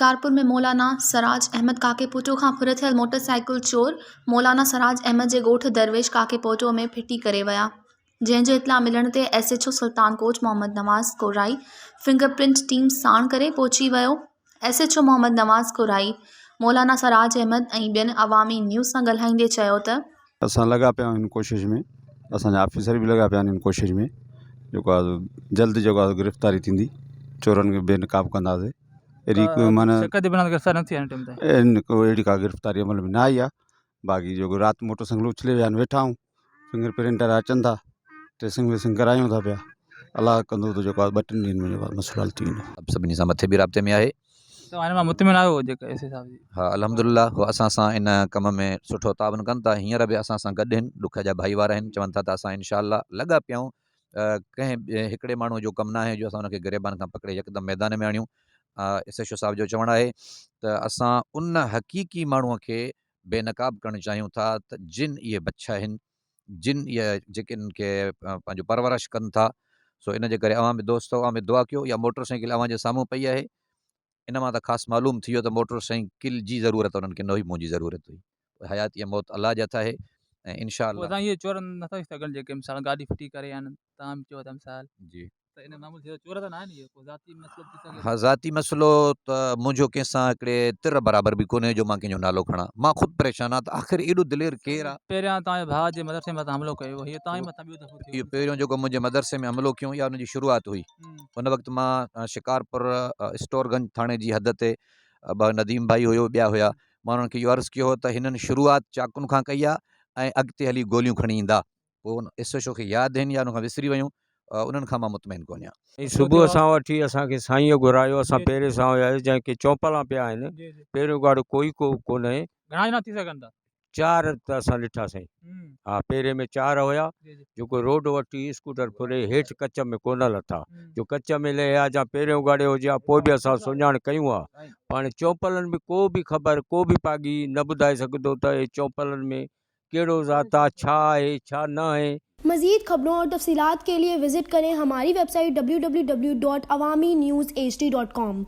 شڪارپور ۾ مولانا سراج احمد ڪاڪيپوٽو کان ڦر ٿيل موٽر سائيڪل چور مولانا سراج احمد جي ڳوٺ درويش ڪاڪيپوٽو ۾ ڦٽي ڪري ويا، جنهن جو اطلاع ملڻ تي S H O Sultan Kot Muhammad Nawaz Korai fingerprint team ساڻ ڪري پهچي ويو، S H O Muhammad Nawaz Korai Maulana Siraj Ahmed ۽ ٻين عوامي نيوز سان ڳالهائيندي چيو ته. اسان لڳا پيا آهيون ان ڪوشش ۾ اسان جا آفيسر به لڳا پيا آهن ان ڪوشش ۾ جيڪو آهي جلد جيڪو آهي گرفتاري ٿيندي چورن کي بي نقاب ڪنداسي اهڙي ڪو معنيٰ شڪ جي بنا گرفتار نه ٿي آهن ٽيم تائين ڪو اهڙي ڪا گرفتاري عمل ۾ نه آئي آهي باقي جيڪو رات موٽر سائيڪل اڇلي ويا آهن ويٺا آهيون فنگر پرنٽر اچن ٿا ٽريسنگ ويسنگ ڪرايون ٿا پيا الله ڪندو ته جيڪو آهي ٻه ٽن ڏينهن ۾ جيڪو آهي مسئلو حل ٿي ويندو سڀني سان مٿي به رابطي ۾ آهي توهان هن مان مطمئن آهيو جيڪا ايس اي صاحب جي. ها الحمدلله هو اسان سان ان ڪم ۾ سٺو تعاون ڪن ٿا هينئر به اسان سان گڏ هن ڏک جا ڀائيوار آهن چون ٿا ته اسان انشاء الله لڳا پيا آهيون ڪنهن به هڪڙي ماڻهو جو ڪم ناهي جو اسان ان کي گريبان کان پڪڙي يڪدم ميدان ۾ آڻيون ايس ايڇ او صاحب جو چوڻ آهي ته اسان ان حقيقي ماڻهو کي بي نقاب ڪرڻ چاهيون ٿا ته جن اهي بڇ آهن جن اهي جيڪي انهن کي پنهنجو پرورش ڪن ٿا سو ان جي ڪري اوهان به دوستو اوهان به دعا ڪيو اها موٽر سائيڪل اوهان جي سامهون پئي آهي ان مان ته خاص معلوم ٿي ويو ته موٽر سائيڪل جي ضرورت انهن کي نه هئي منهنجي ضرورت هئي حياتي ۽ موت الله جي هٿ آهي ۽ انشاء الله پوء اهي چور نٿا ٿي سگهن جيڪي مثال گاڏي ڦٽي ڪري آيا آهن توهان به چئو ٿا مثال جي ته ان معاملي ٿيو چور ته ناهن اهي ڪو ذاتي مسئلو به ٿي سگهي ها ذاتي مسئلو ته منهنجو ڪنهن سان هڪڙي تر برابر به ڪونهي جو مان ڪنهن جو نالو کڻان مان خود پريشان آهيان ته آخر ايڏو دلير ڪير آ. پهريان توهان جي ڀاء جي مدرسي مٿان حملو ڪيو ويو هي توهان جي مٿان ٻيو دفعو ٿيو اهو پهريون جيڪو منهنجي مدرسي ۾ حملو ڪيو اها ان جي شروعات هئي ان وقت مان شڪارپور اسٽور گنج ٿاڻي جي حد تي ٻه نديم ڀائي هيو ٻيا هيا مان انهن کي اهو عرض ڪيو هو ته هنن شروعات چاقن کان ڪئي آ ۽ اڳتي هلي گوليون کڻي ايندا پوء ان ايس ايڇ او کي ياد آهن يا ان کان وسري ويون انهن کان مان مطمئن ڪونهيان. ۽ صبح سان وٺي اسان کي سائينء گهرايو، اسان پهرين سان هياسين، جنهن کي چونپلان پيا آهن، پهريون گاڏو ڪوئي ڪو ڪونهي. گهڻا ڄڻا ٿي سگهن ٿا؟ چار ته اسان ڏٺا سائين. ها پهرين ۾ چار هيا، جيڪو روڊ وٺي اسڪوٽر ڦري هيٺ ڪچ ۾ ڪونه لٿا، جو ڪچ ۾ لهي ها جا پهريون گاڏي هجي ها پوء به اسان سڃاڻ ڪيون ها. پاڻ چونپلن ۾ ڪو به خبر ڪو به پاڳي نه ٻڌائي سگهندو ته اهي چونپلن ۾ ڪهڙو ذات آ، ڇا آهي، ڇا نه آهي. مزيد خبرون اور تفصيلات کے لئے وزٽ ڪرين ھماري website W W W dot Awami news H D dot com.